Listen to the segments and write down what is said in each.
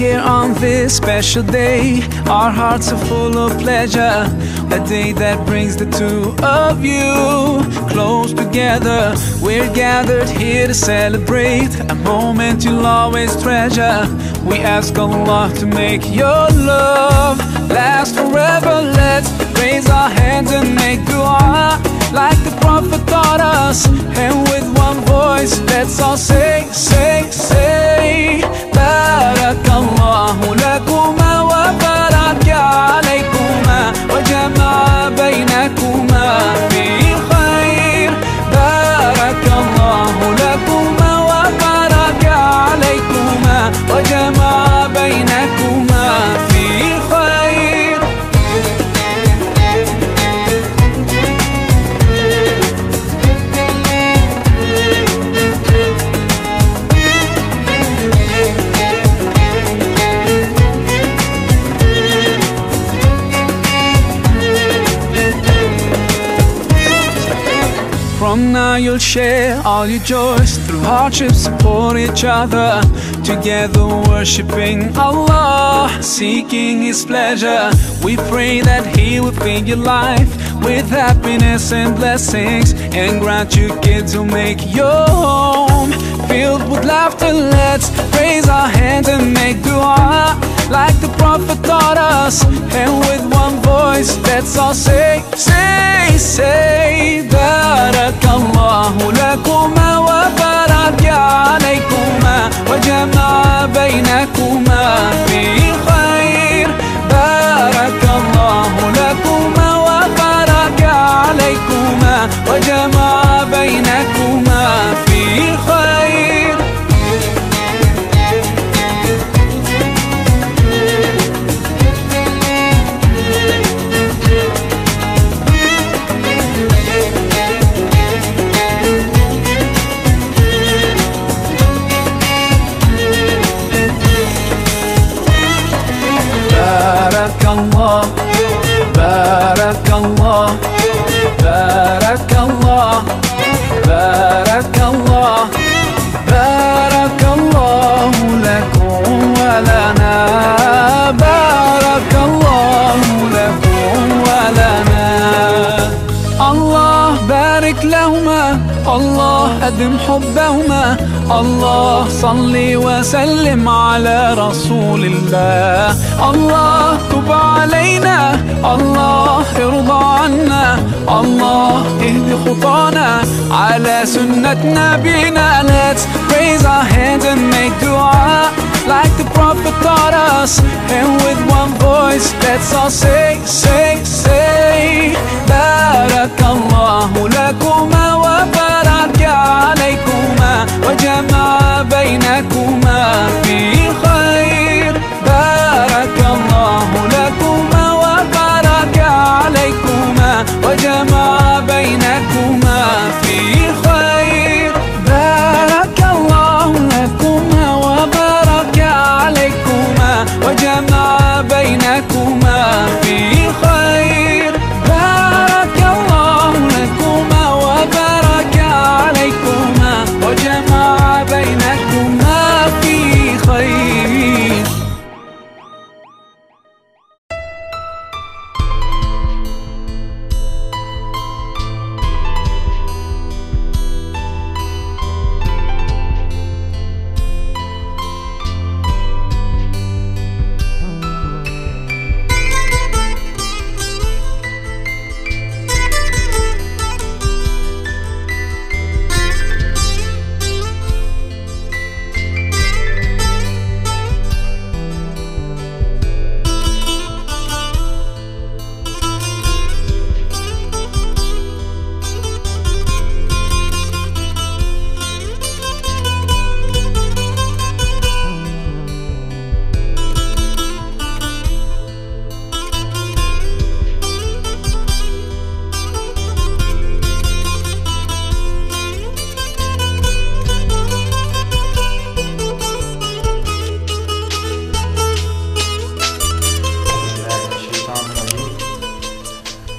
here on this special day. Our hearts are full of pleasure. A day that brings the two of you close together. We're gathered here to celebrate a moment you'll always treasure. We ask Allah to make your love last forever. Let's raise our hands and make dua like the Prophet taught us. And with one voice, let's all say, say, say, Barakallahu lakuma wa baraka alaykuma wa jama'a baynakuma fi khayr. Barakallahu lakuma wa baraka alaykuma wa jama'a baynakuma fi khayr. From now you'll share all your joys through hardships, support each other. Together worshipping Allah, seeking His pleasure. We pray that He will fill your life with happiness and blessings, and grant you kids who make your home filled with laughter. Let's raise our hands and make dua like the Prophet taught us. And with one voice, let's all say, say, say, Barakallahu lakuma wa baraka alaykuma wa jama'a baynakuma fi khayr. Barakallahu lakuma wa baraka alaykuma wa jama'a baynakuma fi khayr. Barakallah, Barakallah, Barakallah, Barakallah, Barakallahu lakum wa lana, Barakallahu lakum wa lana. Allah barik lahuma, Allah adim hubbahuma, Allah salli wa sallim ala Rasulillah. Allah tub alayna, Allah irda anna, Allah ihdi khutana ala sunnat nabina. Let's raise our hands and make dua like the Prophet taught us. And with one voice, let's all say, say, say, Barakallahu lakuma wa baraka alaykuma wa jama'a baynakuma fi khayr. Barakallahu lakuma wa baraka alaykuma wa jama'a baynakuma fi khayr. Barakallahu lakuma wa baraka alaykuma wa jama'a baynakuma fi khayr. Barakallahu lakuma wa baraka alaykuma wa jama'a baynakuma fi khayr.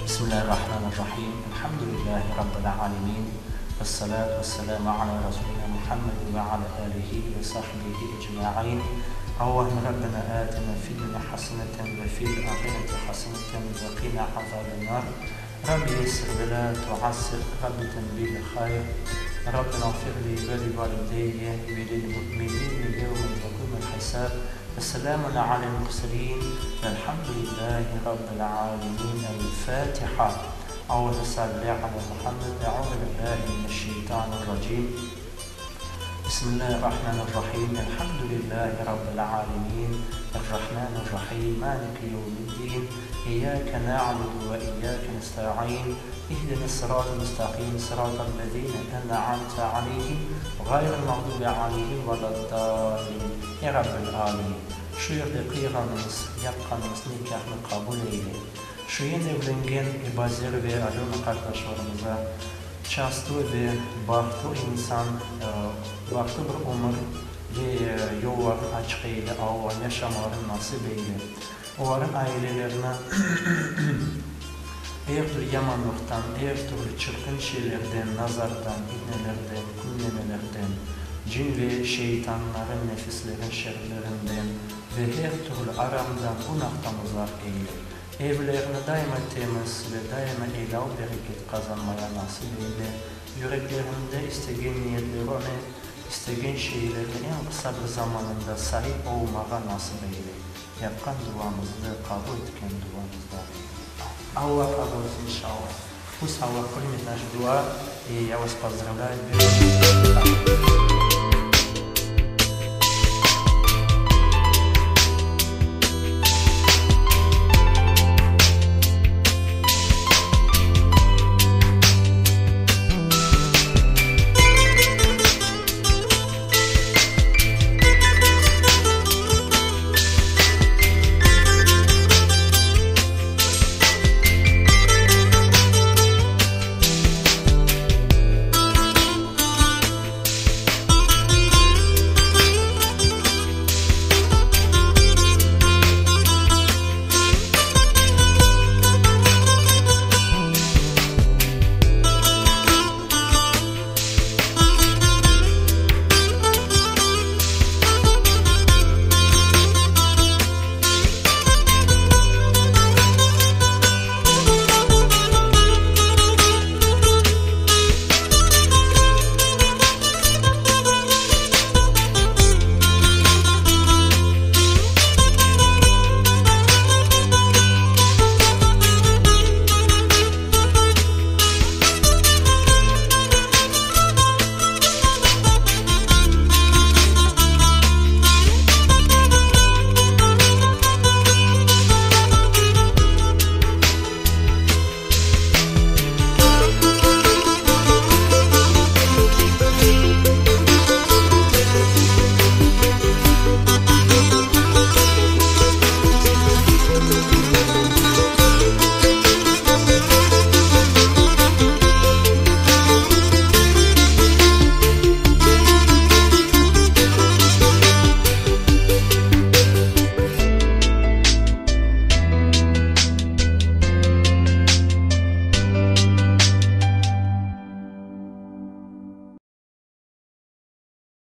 بسم الله الرحمن الرحيم الحمد لله رب العالمين والصلاة والسلام على رسولنا محمد وعلى آله وصحبه أجمعين. Allahümme Rabbena atina fid dünya haseneten ve fil ahireti haseneten ve qina azaben nar. Rabbi yessir ve la tuassir, Rabbi temmim bil hayr, Rabbena ğfir li ve li valideyye ve lil mu'minine yevme yekumul hisab, ve selamun alel murselin, velhamdülillahi Rabbil alemin. El Fatiha. Allahümme salli ala Muhammed. Eûzü billahi mineşşeytanirracim. Bismillahirrahmanirrahim. Elhamdülillahi Rabbil alemin. Errahmanirrahim. Maliki yevmiddin. İyyâke na'budu ve iyyâke nesta'in. İhdine's-sıratal müstakîm. Sıratal lezîne en'amte aleyhim. Gayril mağdubi aleyhim veled-dâllin. Ya Rabbil alemin. Şu yerde qıyğanımız, yapqanımız nikâhnı qabul eyle. Şu endi evlengen Ebazer ve Alöna qardaşlarımıza çastlı ve bahtlı insan, bahtlı bir ömür ve yollarını açıq eyle, Alla, yaşamalarını nasip eyle. Olarnıñ ailelerini er tür yamanlıqtan, er türlü çirkin şeylerden, nazardan, itnelerden, künlemelerden, cin ve şeytanların, nefislerin şerlerinden ve her türlü aramdan, günahtan uzaq eyle. Evlerini daima temiz ve daima elâl bereket qazanmaya nasip eyle. Yüreklerinde istegen niyetlerone, istegen şeylerine eñ qısa bir zamanında saip olmağa nasip eyle. Yapqan duamızdı qabul etken duamızdan eyle. Alla razı olsun inşallah. Pust Alla примет наши дуа и я вас поздравляю.